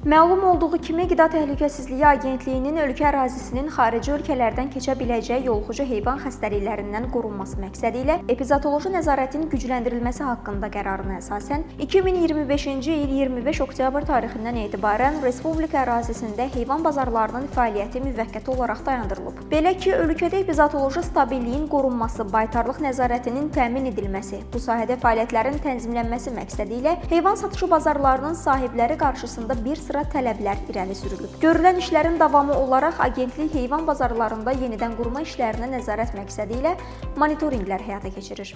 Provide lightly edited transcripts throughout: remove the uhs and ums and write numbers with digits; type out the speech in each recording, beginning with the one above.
Məlum olduğu kimi, Qida Təhlükəsizliyi Agentliyinin ölkə ərazisinin xarici ölkələrdən keçə biləcəyi yoluxucu heyvan xəstəliklərindən qorunması məqsədi ilə epizootoloji nəzarətin gücləndirilməsi haqqında qərarına əsasən 2025-ci il 25 oktyabr tarixindən etibarən respublika ərazisində heyvan bazarlarının fəaliyyəti müvəqqəti olaraq dayandırılıb. Belə ki, ölkədə epizootoloji stabilliyin qorunması, baytarlıq nəzarətinin təmin edilməsi, bu sahədə fəaliyyətlərin tənzimlənməsi məqsədi ilə heyvan satışı bazarlarının sahibləri qarşısında bir sıra tələblər irəli sürülüb. Görülən işlərin davamı olaraq agentlik heyvan bazarlarında yenidən qurma işlərinə nəzarət məqsədi ilə monitorinqlər həyata keçirir.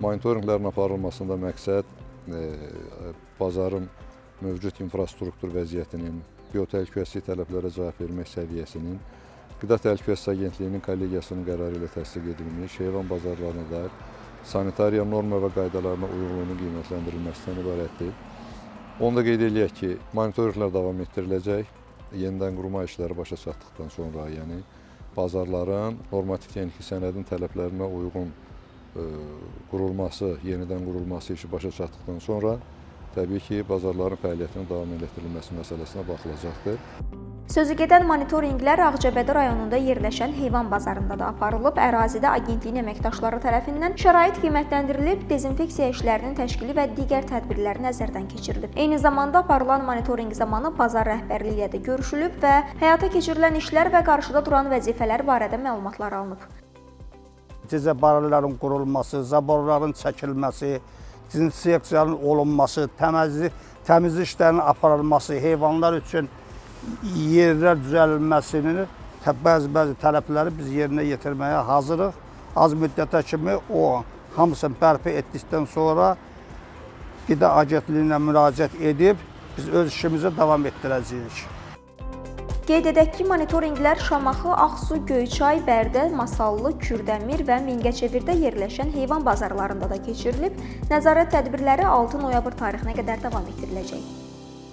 Monitorinqlərin aparılmasında məqsəd bazarın mövcud infrastruktur vəziyyətinin, biotəhlükəsizlik tələblərə cavab vermək səviyyəsinin, Qida Təhlükəsizliyi Agentliyinin kollegiyasının qərarı ilə təsdiq edilmiş heyvan bazarlarına dair sanitariya norma və qaydalarına uyğunluğunun qiymətləndirilməsindən ibarətdir. Onu da qeyd eləyək ki, monitorinqlər davam etdiriləcək. Yenidən qurma işləri başa çatdıqdan sonra, yəni bazarların normativ texniki sənədin tələblərinə uyğun qurulması, yenidən qurulması işi başa çatdıqdan sonra təbii ki, bazarların fəaliyyətinin davam etdirilməsi məsələsinə baxılacaqdır. Sözü gedən monitorinqlər Ağcabədi rayonunda yerləşən heyvan bazarında da aparılıb. Ərazidə agentliyin əməkdaşları tərəfindən şərait qiymətləndirilib, dezinfeksiya işlərinin təşkili və digər tədbirlər nəzərdən keçirilib. Eyni zamanda aparılan monitorinq zamanı bazar rəhbərliyi ilə də görüşülüb və həyata keçirilən işlər və qarşıda duran vəzifələr barədə məlumatlar alınıb. Cizə barellərin qurulması, zaborların çəkilməsi, dezinfeksiyanın olunması, təmizlik işlərinin aparılması, heyvanlar üçün yerlər düzəldilməsini bəzi-bəzi tələbləri biz yerinə yetirməyə hazırıq. Az müddətə kimi o hamısını bərpa etdikdən sonra Qida Agentliyinə müraciət edib biz öz işimizi davam etdirəcəyik. Qeyd edək ki, monitorinqlər Şamaxı, Ağsu, Göyçay, Bərdə, Masallı, Kürdəmir və Mingəçevirdə yerləşən heyvan bazarlarında da keçirilib. Nəzarət tədbirləri 6 noyabr tarixinə qədər davam etdiriləcək.